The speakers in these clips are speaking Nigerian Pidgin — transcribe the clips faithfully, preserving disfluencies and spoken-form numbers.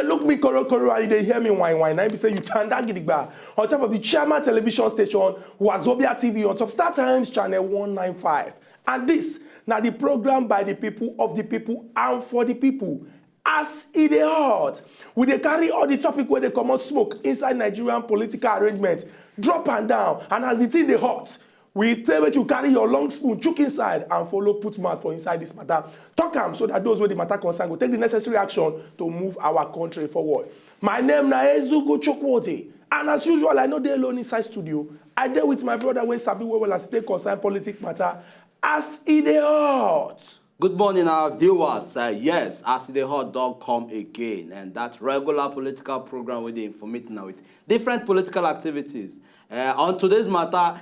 Look me koro koro and you dey hear me wine wine. Na im be say you tanda gidigba on top of the Chairman Television Station, Wazobia T V, on top Star Times Channel one nine five. And this na the program by the people, of the people, and for the people. As e dey hot, we dey carry all the topic wey dey comot smoke inside Nigerian political arrangement, drop am down, and as the thing dey hot, we say make you carry your long spoon, chook inside, and follow put mouth for inside this matter. Talk am so that those wey the matter concern go take the necessary action to move our country forward. My name na Ezugu Chukwudi, and as usual, I no dey alone inside studio. I dey with my brother wey sabi well well as e take concern politic matter. As e dey hot. Good morning, our viewers. Uh, yes, As E Dey Hot don come again, and that regular political program wey dey informate now with different political activities. Uh, on today's matter,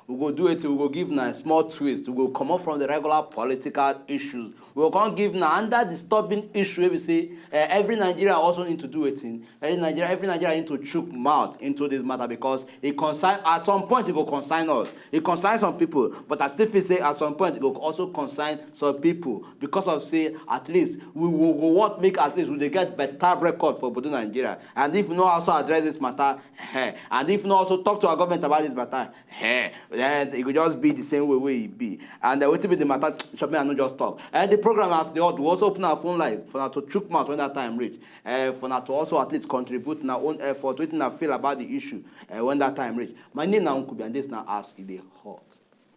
we go do it, we go give na a small twist. We go comot from the regular political issues. We go come give na under disturbing issue wey be say uh, every Nigerian also need to do wetin, every Nigerian, every Nigerian need to chook mouth into this matter because e concern, at some point e go concern us. E concern some people, but I still feel say at some point e go also concern some people because of say at least we go want make at least we dey get better record for obodo Nigeria. And if we no also address this matter, eh, and if we no also talk to our government about this matter, eh, then e go just be the same way wey e be. And uh, wetin be the matter? Chop me, I no just talk. And the program as dey hot, we also open our phone line for una to chook mouth when that time reach. Uh, for una to also at least contribute una own effort, wetin una feel about the issue uh, when that time reach. My name na Nkubi, and this na As E Dey Hot.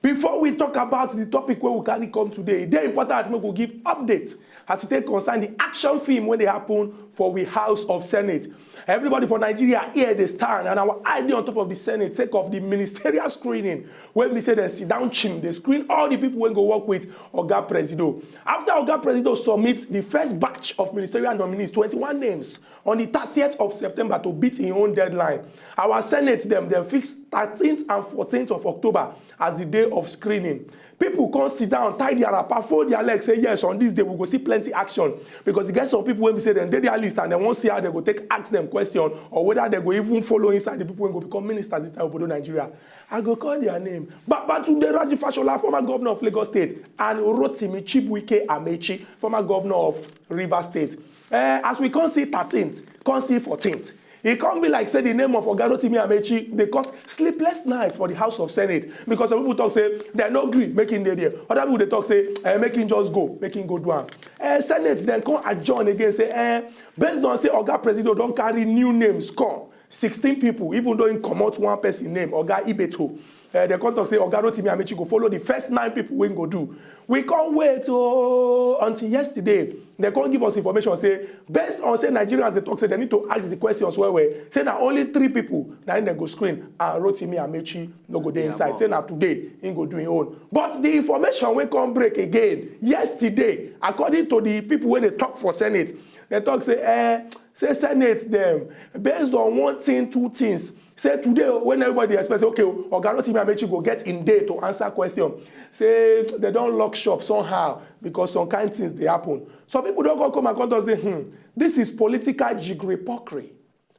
Before we talk about the topic wey we carry come today, e dey important make we give update as e take concern the action film wey dey happen for we House of Senate. Everybody for Nigeria here dey stand, and our eye dey on top of the Senate sake of the ministerial screening wey be say dem sit down chim dey screen all the people wey go work with Oga Presido. After Oga Presido submit the first batch of ministerial nominees, twenty-one names, on the thirtieth of September to beat im own deadline, our Senate dem dem fix thirteenth and fourteenth of October as the day of screening. People come sit down, tie their wrapper, fold their legs, say yes, on this day we go see plenty action, because e get some people wey be say dem dey their list and dem wan see how dem go take ask dem question or whether dem go even follow inside the people wey go become ministers inside obodo Nigeria. I go call their name: Babatunde Raji Fashola, former governor of Lagos State, and Rotimi Chibuike Amechi, former governor of Rivers State. Uh, as we come see thirteenth, come see fourteenth, e come be like say the name of Oga Rotimi Amechi dey cause sleepless nights for the House of Senate, because some people talk say dem no gree make him dey there. Other people dey talk say eh, make him just go, make him go do am. Eh, Senate dem come adjourn again say eh, based on say Oga Presido don carry new names come, sixteen people, even though he comot one person name, Oga Ibeto. Uh, dem come talk say Oga Rotimi Amechi go follow the first nine people wey go do. We come wait oh, until yesterday. Dem come give us information say based on say Nigerians dey talk say dem need to ask the questions well well, say na only three people na im dem go screen, and Rotimi Amechi no go dey inside. Say na today im go do im own. But the information wey come break again yesterday, according to the people wey dey talk for Senate, dem talk say eh, say Senate dem, based on one thing, two things, say today when everybody expect say okay, Oga Rotimi Amechi go get im day to answer question, say dem don lock shop somehow because some kind things dey happen. Some people don come come and come talk say hmm, this is political jiggery pockery.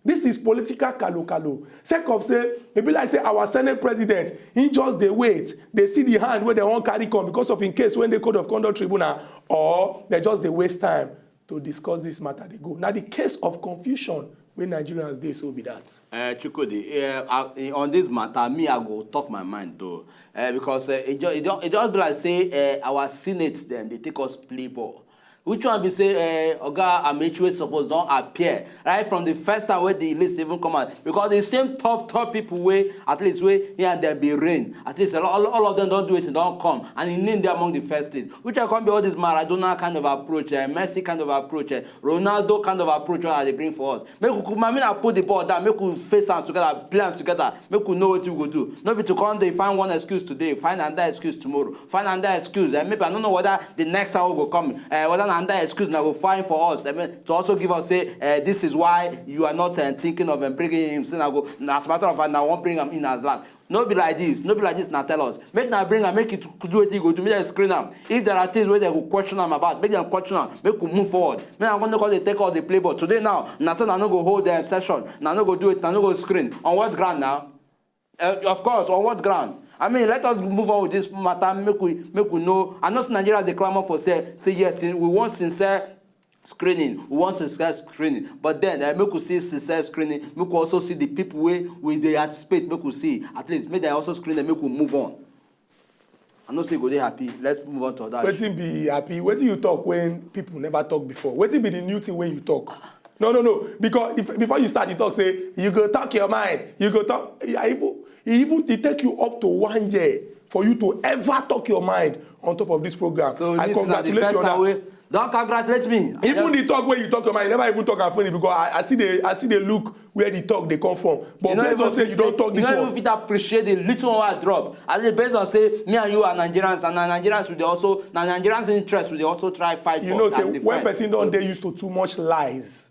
This is political kalo kalo. Sake of say e be like say our Senate president, he just dey wait, dey see the hand wey dem wan carry come because of im case wey dey Code of Conduct Tribunal, or dem just dey waste time to discuss this matter dey go. Na the case of confusion wey Nigerians dey so be that. Uh, Chukwudi, uh, uh, on this matter, me I go talk my mind though, uh, because uh, it, just, it, just, it just be like say uh, our Senate dem dey take us play ball. Which one be say uh, Oga Amechi wey suppose don appear right from the first time wey the list even come out, because the same top top people wey at least wey he and dem be reign, at least all, all of them don do it, don come, and he name dey among the first list. Which one come be all this Maradona kind of approach, uh, Messi kind of approach, uh, Ronaldo kind of approach wey I dey bring for us? Make we kukuma, make I put the ball down, make we face am together, play am together, make we know wetin we go do. No be to come dey find one excuse today, find another excuse tomorrow, find another excuse. Eh, maybe I no know whether the next time wey go come, eh, whether na another excuse una go find for us, eh, to also give us say eh, this is why you are not eh, thinking of eh, bringing him. Say na go, na as a matter of fact, na wan bring am in as last. No be like this, no be like this, na tell us. Make na bring am, make it do wetin e go do, make dem screen am. If there are things wey dem go question am about, make dem question am, make we move forward. Make una no come dey take us dey play ball. Today now, na so una no go hold dem session, una no go do it, una no go screen. On what ground now? Uh, of course, on what ground? I mean, let us move on with this matter, make we make we know. I know say Nigeria dey clamor for say say yes, we want sincere screening, we want success screening, but then eh, make we see success screening, make we also see the people wey we dey anticipate, make we see at least, make dem also screen them, make we move on. I know say you go dey happy. Let's move on to that. Wetin be happy? Wetin you talk when people never talk before? Wetin be the new thing when you talk? No, no, no. Because if, before you start, you talk say you go talk your mind. You go talk. I even, e even e take you up to one year for you to ever talk your mind on top of this program. So I this na the congratulate first you on time that. Wey don congratulate me. Even the talk where you talk your mind, you never even talk and finish because I, I see the I see the look where the talk they come from. But You no based even on say you don't talk this you no one. Even fit appreciate the little one wey I drop. As in based on say me and you are Nigerians, and na Nigerians we dey also na Nigerians interest we dey also try fight You for. know, say And defend. When person don't dey used to too much lies,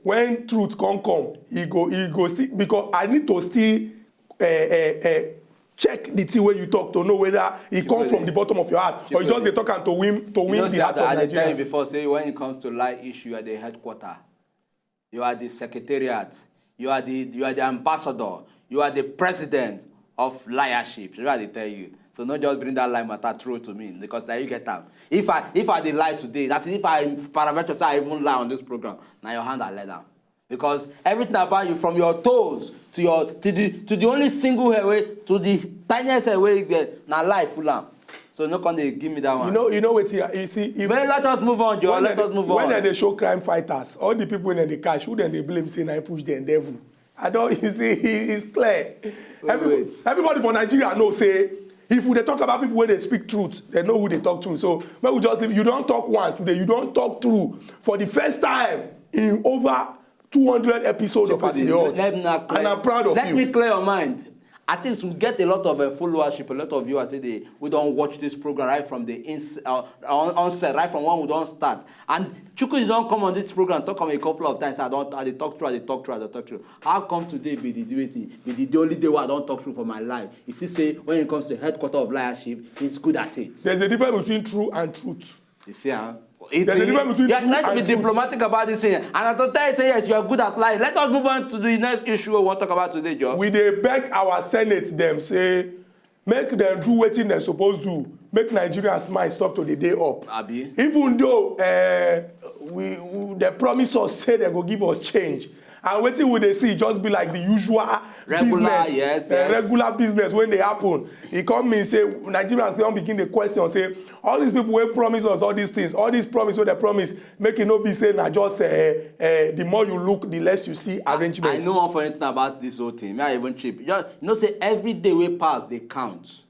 when truth come come, he go he go still because I need to still uh, uh, uh, check the thing where you talk to know whether it come People from dey- the bottom of your heart or you people just dey talk am to win to You win know the say heart I, of I dey tell you Nigerians. Before say when it comes to lie issue, you are the headquarter, you are the secretariat, you are the you are the ambassador, you are the president of liarship. So I dey tell you. So no just bring that lie matter through to me because na you get am. If I if I dey lie today, that is if I paraventure say I even lie on this program, na your hand I let down. Because everything about you, from your toes to your to the to the only single hair wey to the tiniest hair wey you get na lie full am. So no come dey give me that one. You know, you know what you see. If, But let us move on, Joe. when Let they, us move when on. They show crime fighters, all the people when they catch, who then they blame say na push them devil. I don't. You see, it's clear. Everybody, wait. Everybody for Nigeria know say if we dey talk about people where they speak truth, they know who they talk truth. So when we just leave, you don't talk one today. You don't talk true for the first time in over two hundred episodes of As E Dey Hot. Let me not clear, And I'm proud of let you. Me clear your mind. I think we get a lot of uh, followership, a lot of viewers say they we don't watch this program right from the ins, uh, on, onset, right from when we don't start. And Chukwueze don't come on this program, talk on a couple of times. I don't, I dey talk through, I dey talk through, I dey talk through. How come today be the duty, be the, the only day where I don't talk through for my life? You see, say when it comes to headquarter of liarship, he's good at it. There's a difference between true and truth. You see, huh? It, There's a difference between yeah, true let's and be truth. Diplomatic about this thing. And I to tell you, say yes, you are good at lying. Let us move on to the next issue we want to talk about today, Joe. We dey beg our Senate them say make them do wetin they supposed do. Make Nigerians mind stop to the day up. Abi. Even though uh, we, we they promise us say they go give us change. And wetin we dey see just be like the usual Regular, business, yes, uh, yes. Regular business when they happen. E come mean say Nigerians don begin dey question say all these people wey promise us all these things, all these promise wey they promise, make e no be say na just uh, uh, the more you look, the less you see arrangement. I know one funny thing about this whole thing. Me, I even cheap. You know, say every day we pass, they count.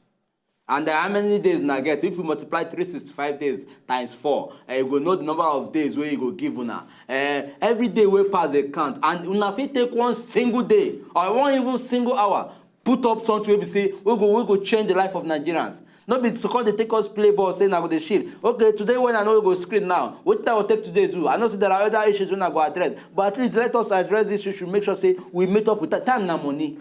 And uh, how many days na get? If we multiply three sixty-five days times four, uh, you go know the number of days where you go give una. Uh, every day we pass, they count. And una fit take one single day or one even single hour, put up something wey be say we go we go change the life of Nigerians. No be to come dey take us play ball say na go dey shift. Okay, today when I know we go screen now, wetin I go take today do? I know say there are other issues wey I go address, but at least let us address this issue. Make sure say we meet up with time. Time na money.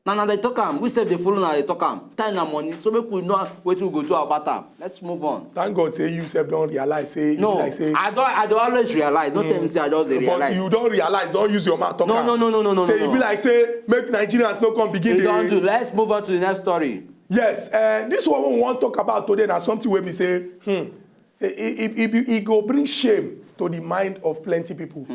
Na na dey talk am. We sef dey follow na dey talk am. Time na money. So make we know wetin we go do about am. Let's move on. Thank God say you sef don realize say e be No, like say I don I don always realize. Don't tell me say I just dey but realize. You don realize, don use your mouth talk No, am. No, no, no, no, no, Say no, e no. Be like say make Nigerians no come begin E don dey. Do. Let's move on to the next story. Yes, uh, this one we wan talk about today na something wey be say hmm, e, e, e, e, e go bring shame to the mind of plenty people.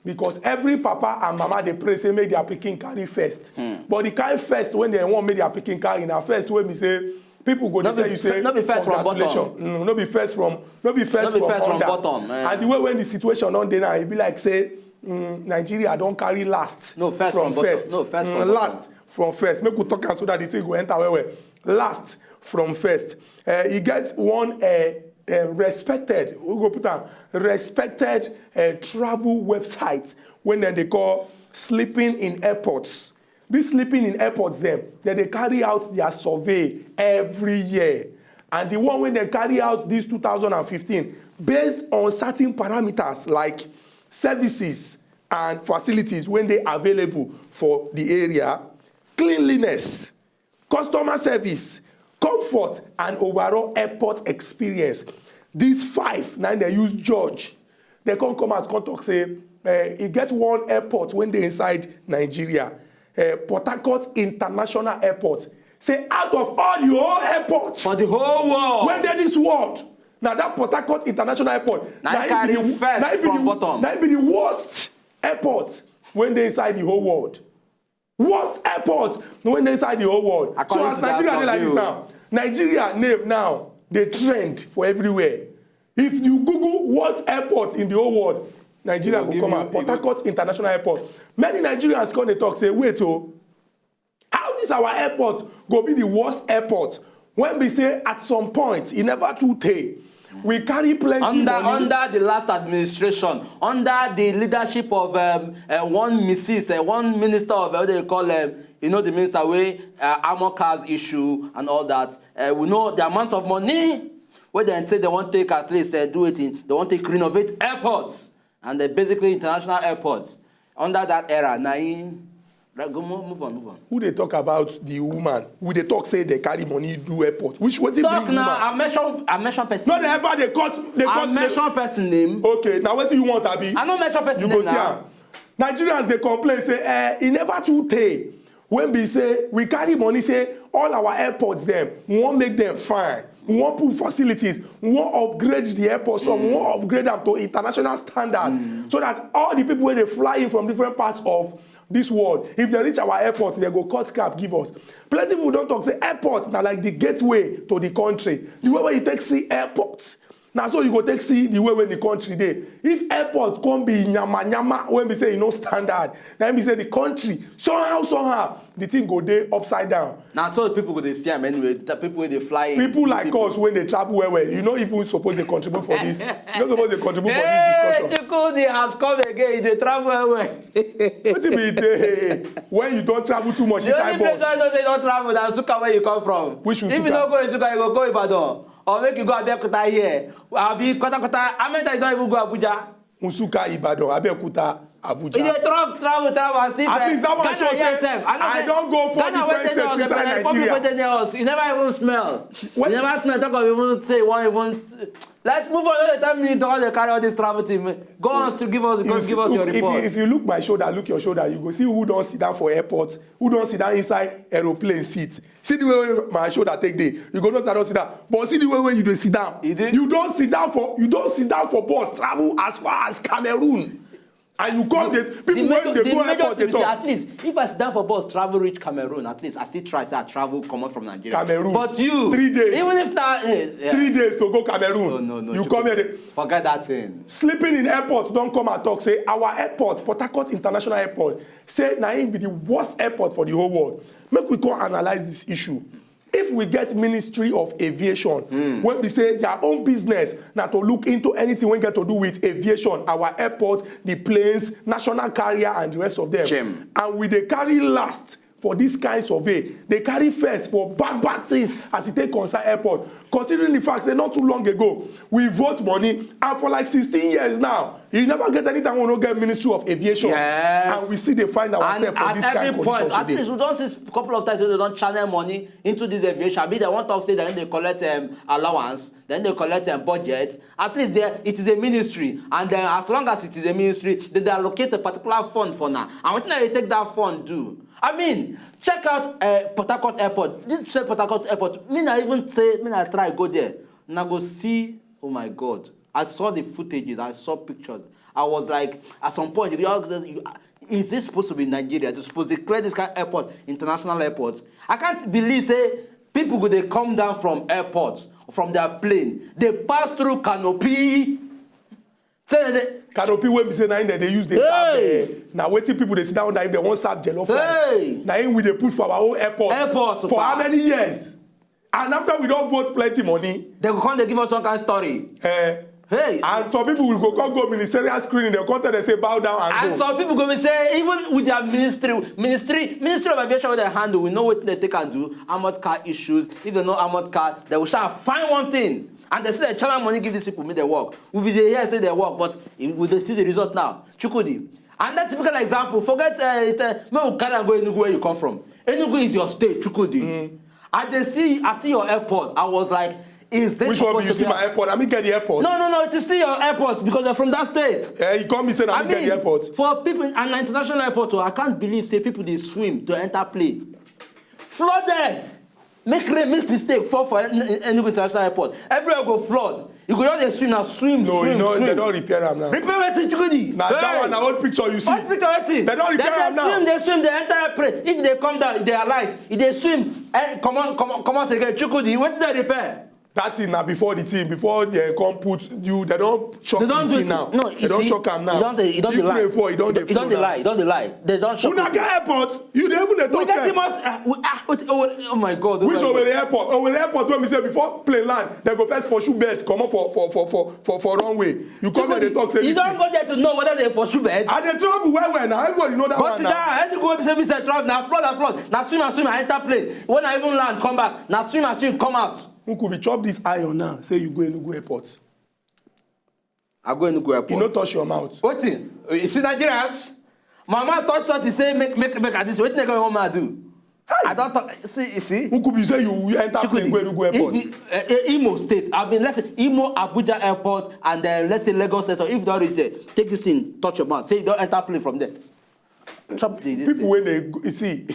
Because every papa and mama dey pray say make their pikin carry first. But the kind first when they want make their pikin carry na first wey be say people go No dey tell be you say fir-, no be first from bottom. Congratulations. Mm, no be first from no be first No be from first from under. Bottom, eh. And the way when the situation don dey now, e be like say mm, Nigeria don carry last. No, first from from bottom. First. No, first Mm, from bottom. Last from first. Make we talk am so that the thing go enter well well. Last from first. Uh, e get one uh, uh, respected, we go put am, respected uh, travel website when dem dey call Sleeping in Airports. This Sleeping in Airports dem, dem dey carry out their survey every year. And the one wey dem carry out this two thousand and fifteen based on certain parameters like services and facilities wey dey available for the area, cleanliness, customer service, comfort and overall airport experience. These five na dem use judge. Dem come come out come talk say eh, e get one airport wey dey inside Nigeria, eh, Port Harcourt International Airport. Say out of all the whole airports For the whole world. Wey dey this world, Na that Port Harcourt International Airport Na im carry first from bottom. Na im be the worst airport wey dey inside the whole world. Worst airport wey dey inside the whole world. So According as to that Nigeria dey like this survey o. Now, Nigeria name now dey trend for everywhere. If you Google worst airport in the whole world, Nigeria Go go give come you- out. Port you go- Harcourt International Airport. Many Nigerians come dey talk say, wait o, how this our airport go be the worst airport when be say at some point e never too tey we carry plenty under money. Under the last administration, under the leadership of um, uh, one Mrs. Uh, one minister of uh, what they call um, you know the minister wey uh, armor cars issue and all that. Uh, we know the amount of money wey dem say they wan take at least uh, do wetin they wan take renovate airports and uh, basically international airports under that era. Na im right, go move, move on, move on. Who dey talk about the woman? We dey talk say they carry money do airport. Which wetin Talk bring woman? Now, I mention, I mention person. No dey ever dey cut dey I cut. Mention person name. Okay, na wetin you want, abi? I no mention person You name go see now. Am. Nigerians dey complain say eh, e never too tey when be say we carry money say all our airports dem we wan make them fine, we wan put facilities, we wan upgrade the airport, some we wan upgrade am to international standard so that all the people wey dey fly in from different parts of this world, if they reach our airport, they go cut cap give us. Plenty people don talk say airport na like the gateway to the country. The way wey you take see airport, na so you go take see the way wey the country dey. If airport come be nyama nyama wey be say e no standard, na im be say the country somehow somehow the thing go dey upside down. Na so people go dey see am anyway. The people wey dey fly in. People like us wey dey travel well well, you no even suppose dey contribute for this. You no suppose dey contribute for this Hey, discussion. Chukwudi has come again. He dey travel well well. Wetin be the when you don travel too much The only inside place bus? I know say you don travel na Nsukka where you come from. Which If you Nsukka? No go Nsukka, you go go Ibadan or make you go Abeokuta here. Abi Kota Kota. How many times you don even go Abuja? Nsukka, Ibadan, Abeokuta, You Abuja. Dey travel, travel, travel, and see At first. Least that one Ghana show here say sef. I no I say- don go four Ghana different wey dey near states us, inside the Republic Nigeria. Wey dey near us, you never even smell. What? You never smell. Talk of even say you wan even. Let's move on. No dey tell me you don dey carry all this travel thing. Go on to give us, go If, give us your if, if, report. If you look my shoulder, look your shoulder, you go see who don sit down for airport, who don sit down inside aeroplane seat. See the way wey my shoulder take dey. You go know say I don sit down. But see the way wey you dey sit down. E dey- You don sit down for you don sit down for bus, travel as far as Cameroon. And you come dey people wey dey go airport dey Thing be say, talk. At least if I sit down for bus, travel reach Cameroon, at least I still try say I travel comot from Nigeria. Cameroon. But you, Three days. Even if na eh, yeah. Three days to go Cameroon. No, no, no. You Chuku, come here. Dey, Forget that thing. Sleeping in airport don come and talk say our airport, Port Harcourt International Airport, say na im be the worst airport for the whole world. Make we come analyse this issue. If we get Ministry of Aviation, wey be say their own business na to look into anything wey get to do with aviation, our airport, the planes, national carrier and the rest of them. Shame. And we dey carry last for this kind survey, dey carry first for bad bad things as e take concern airport, considering the fact say not too long ago we vote money and for like sixteen years now you never get anytime wey we no get Ministry of Aviation. Yes. And we still dey find And ourselves for at this every kind condition point, at today. Least we don see a couple of times wey they don channel money into this aviation. Abi they wan talk say they dey collect um, allowance, then they collect um, budget. At least there, it is a ministry, and then as long as it is a ministry, they dey allocate a particular fund for now. And wetin they take that fund do? I mean, check out uh, Port Harcourt Airport. This same Port Harcourt Airport, me na even say me na try go there. Na go see, oh my God. I saw the footages, I saw pictures. I was like, at some point, you, you, is this supposed to be Nigeria? They supposed to declare this kind of airport international airport? I can't believe say people go dey come down from airport, from their plane, they pass through canopy. Say they, Canopy wey be say na im dem dey use dey serve. Hey! Eh, na wetin people dey sit down under if dem wan serve jollof rice. Hey! Na im we dey put for our own airport. Airport, For how pa. Many years? And after we don vote plenty money. They go come dey give us some kind of story. Eh, Hey! And some people will go come go ministerial screening. Dem come tell dem say bow down and, And go. Some people go be say even with their ministry, ministry, ministry of aviation wey they handle, we know wetin they take and do. Armored car issues. If they know armored car, they will shall find one thing. And they say they channel money give these people, make they work. We be dey hear say they work, but we dey see the result now. Chukwudi. And that typical example, forget uh, it, uh, no, we carry and go Enugu where you come from. Enugu is your state, Chukwudi. I dey see, I see your airport. I was like, is this Which one be supposed you to see be my airport? Na me get the airport. No, no, no, it is still your airport because you're from that state. Eh, you come me say na I me get mean, the airport. For people in an international airport, oh, I can't believe say people dey swim to enter plane. Flooded. Make rain, make mistake fall for En- En- Enugu International Airport. Everywhere go flood. You go just dey swim and swim, No, swim, you know, swim. They don't repair am now. Repair wetin, Chukwudi? Now that one, na old picture you see. Old picture wetin? They don't repair Dem am now. Swim, they swim, they enter plane. If they come down, they alight. If they swim, eh, come on, come on, come out again. Chukwudi, wetin they repair? That thing na before the thing, before they come put you, they don't shock They don't the do thing it. Now. No, They you don't see, shock am now. You don't, you don't If lie. rain fall, you don't You dey don't flow lie. now. You don't lie. They don't shock. Una get airport, you dey even dey We talk get the sef. most. Uh, we, ah, what, oh, oh my God. Oh Which my God. Owerri airport? Owerri airport wey be say before plane land, they go first pursue bird comot for for for for for for runway. You come here dey talk say You this don't thing. Go there to know whether they pursue bird. I dey travel well well now. Everybody know that But one see now. that, any go say me say travel, na flood, na flood, na swim and swim, I enter plane. When I even land, come back, na swim and swim, come out. Who could be chop this iron now? Say you go Enugu airport. I go Enugu airport. You no touch your mouth. Wetin? You see Nigerians? My man touch something, say make make make I this. Wetin they go want me do? I don't talk. See, you see. Who could be say you you enter plane go Enugu airport? If you, uh, uh, Imo State, I mean, let's say Imo, Abuja airport, and then let's say Lagos State. Or if you don't reach there, take this thing, touch your mouth. Say you don't enter plane from there. Chop the this People thing. When they go- you see,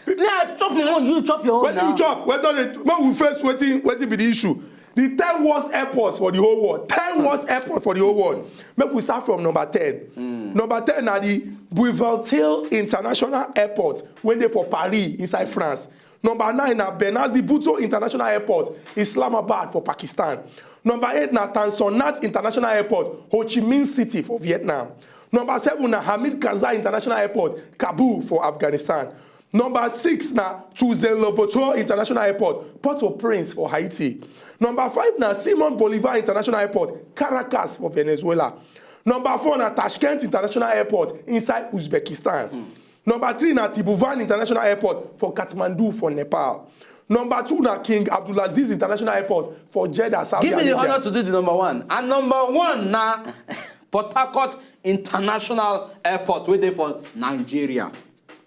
Me, I chop my own, you chop your own. Wetin Now. You chop? Wetin dey when we face wetin wetin be the issue? The ten worst airports for the whole world. Ten worst airports for the whole world. Make we start from number ten. Number ten na the Bougainville International Airport wey dey for Paris inside France. Number nine na Benazir Bhutto International Airport, Islamabad for Pakistan. Number eight na Tan Son Nhat International Airport, Ho Chi Minh City for Vietnam. Number seven na Hamid Karzai International Airport, Kabul for Afghanistan. Number six na Toussaint Louverture International Airport, Port-au-Prince for Haiti. Number five na Simon Bolivar International Airport, Caracas for Venezuela. Number four na Tashkent International Airport inside Uzbekistan. Number three na Tribhuvan International Airport for Kathmandu for Nepal. Number two na King Abdulaziz International Airport for Jeddah, Saudi Give me the Arabia. Honor to do the number one. And number one na Port Harcourt International Airport, wey dey for Nigeria.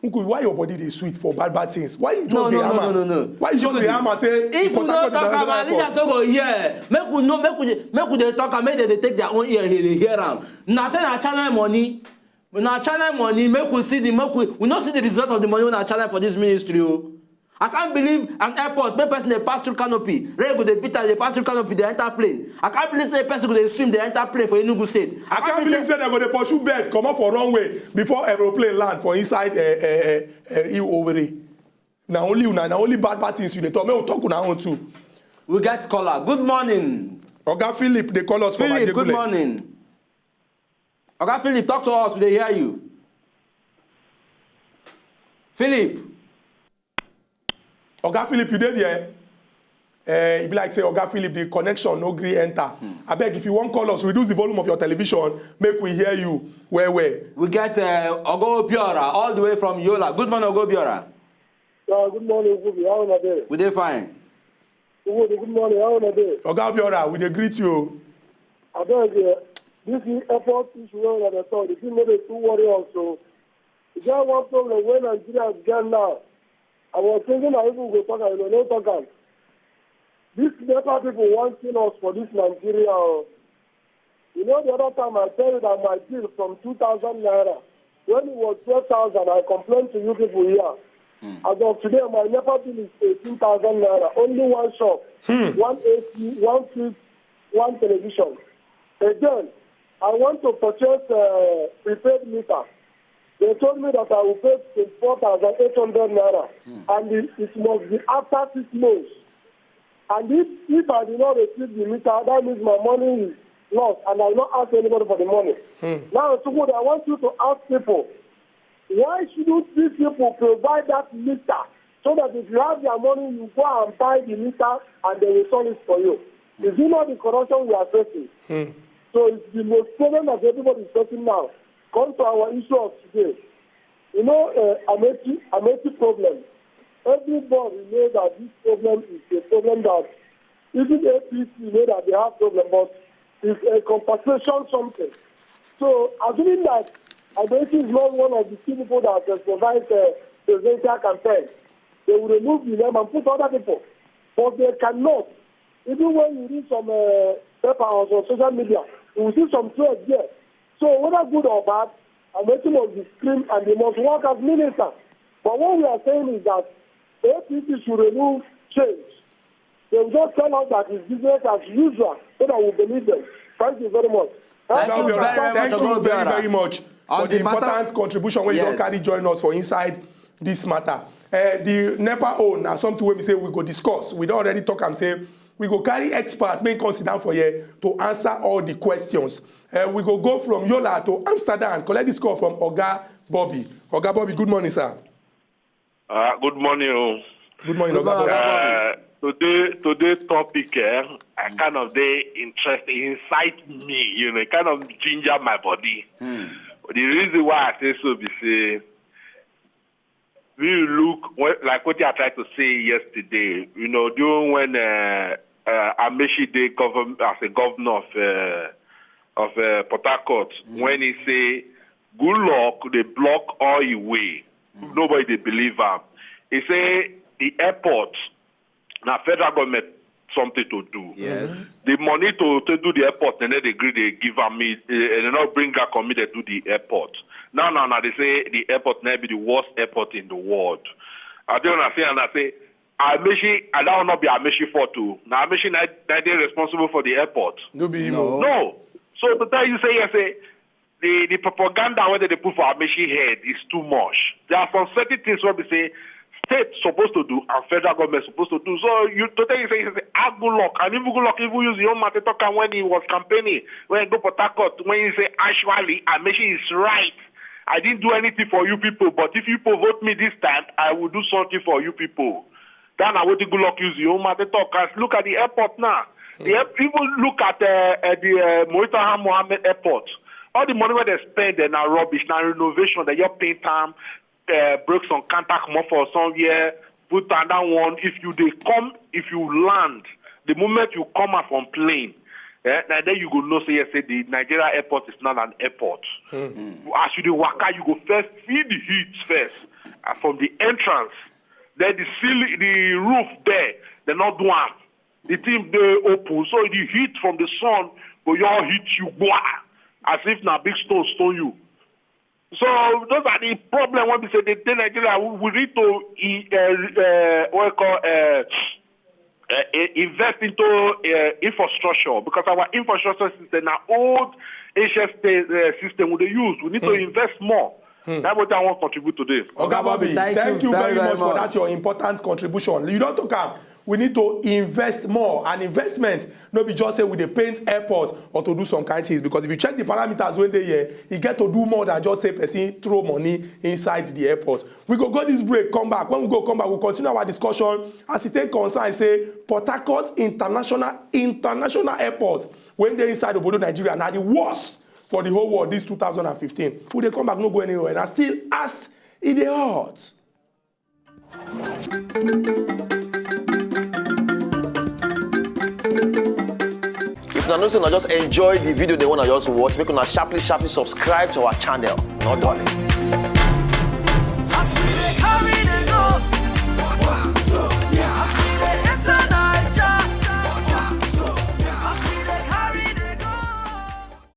Uncle, why your body dey sweet for bad bad things? Why you just No, dey no, hammer? No, no, no, no. Why you just dey hammer say If we Port no Harcourt talk am, International our leaders Airport? No go hear. Make we no, make we, dey- make we dey talk am, make they dey take their own ear, they hear am. Na say na channel money, na channel money. Make we see the, make we, we no see the result of the money wey na channel for this ministry o. I can't believe an airport, make person dey pass through canopy, rain go dey beat am, dey pass through canopy, dey enter plane. I can't believe say person go dey swim, dey enter plane for Enugu State. I can't believe say they go dey pursue bird comot for runway before aeroplane land for inside uh, uh, uh, uh, Owerri. Na only una, na only bad bad things you dey talk. Make we talk una own too. We get caller. Good morning. Oga Philip dey call us from Philip, Ajegunle. Good morning. Oga Philip, talk to us. We dey hear you. Philip. Oga Philip, you dey there? Uh, e be like say Oga Philip, the connection no gree enter. Abeg, if you wan call us, reduce the volume of your television, make we hear you well well. We get uh, Ogo Obiora all the way from Yola. Good morning, Ogo Obiora. Yeah, good morning, Gubi. How una dey? We dey fine. Good, good morning. How una dey? Oga Obiora, we dey greet you. Abeg, eh, this new airport issue wey una dey talk, the thing no dey too worry us o. E get one problem wey Nigerians get now. I was thinking that people go talk am, you no talk am. These NEPA people wan kill us for this Nigeria o. You know, the other time I tell you that my bill from two thousand naira, when it was twelve thousand, I complained to you people here. As of today, my NEPA bill is eighteen thousand naira. Only one shop, one A C, one fridge, one television. Again, I want to purchase a prepaid meter. They told me that I will pay twenty-four thousand eight hundred naira, and it, it must be after six months. And if, if I do not receive the meter, that means my money is lost, and I will not ask anybody for the money. Now, so good, I want you to ask people, why shouldn't these people provide that meter so that if you have their money, you go and buy the meter and they will solve it for you? Is it not the corruption we are facing? So it's the most problem that everybody is facing now. Come to our issue of today. You know, uh, Ameti, Ameti problem. Everybody knows that this problem is a problem that even A P C know that they have problem, but it's a compensation something. So assuming that Ameti is not one of the key people that exercise uh, presidential campaign, they will remove the name and put other people. But they cannot. Even when you read some uh, paper or some social media, you will see some threads there. So whether good or bad, Ameti must be screamed and they must work as minister. But what we are saying is that A P C should remove change. They will just tell us that it's business as usual so that we believe them. Thank you very much. Thank Oga you Obiora, very much, thank you Oga very, Obiora. very much On for the the matter- important contribution wey you don Yes. carry join us for inside this matter. Uh, the NEPA own na something wey be say we go discuss. We don already talk am say we go carry experts make come sit down for here to answer all the questions. Uh, we go go from Yola to Amsterdam, collect this call from Oga Bobby. Oga Bobby, good morning, sir. Uh, good morning. Oh. Good morning, Good Oga morning, Bobby. Oga Bobby. Uh, today, today topic, eh, I kind of dey interested, incite me, you know, kind of ginger my body. The reason why I say so be say, we look when, like what I tried to say yesterday, you know, during when uh, uh, Amaechi dey govern as a governor of uh, of uh, Port Harcourt, when he say, "Good luck, they block all the way." Nobody dey believe am. He say the airport na federal government something to do. Yes. The money to, to do the airport, and then they agree they give am me, eh, and they not bring back on me they do the airport. Now, now, now they say the airport may be the worst airport in the world. I don't understand. And I say, Amaechi, and that will not be Amaechi fault too. Now, Amaechi, na, na they responsible for the airport. No be him. No. No. So to tell you, say, yes, say, the, the propaganda whether they put for Amaechi head is too much. There are some certain things where we say state supposed to do and federal government supposed to do. So you to tell you say, you say, "Ah, good luck." And even good luck, even use your own mouth to talk am when he was campaigning, when he go for Port Harcourt, when he say, "Actually, Amaechi is right. I didn't do anything for you people, but if you people vote me this time, I will do something for you people." That na wetin good luck use your own mouth to talk. As look at the airport now. The air, even look at uh, uh, the uh, Murtala Mohammed Airport. All the money where they spend there now rubbish, now renovation. They just paint them, uh, break some contact more for somewhere, put another one. If you they come, if you land, the moment you come out from plane, eh, now then you go know say yes, say the Nigeria airport is not an airport. As you dey waka, you go first feel the heat first uh, from the entrance. Then the ceiling, the roof there, they not do am. The thing they open, so the heat from the sun go your hit you, boah, as if na big stone stone you. So those are the problem when we say the, the Nigeria we, we need to uh, uh, what we call uh, uh, invest into uh, infrastructure, because our infrastructure system na old ancient state uh, system we dey use. We need to invest more. That's what I want to contribute today. Oga Bobby, Thank thank you you very, very much very for much. That your important contribution. You don talk am. We need to invest more, and investment no be just say we dey paint airport or to do some kind things, because if you check the parameters wey dey here, e get to do more than just say person throw money inside the airport. We go go this break, come back. When we go come back, we continue our discussion as e take concern say Port Harcourt International International Airport wey dey inside obodo Nigeria na the worst for the whole world this two thousand and fifteen. We dey come back, no go anywhere. Na still as e dey hot. If una know say una just enjoy the video they wanna just watch, make una sharply sharply subscribe to our channel. No darling.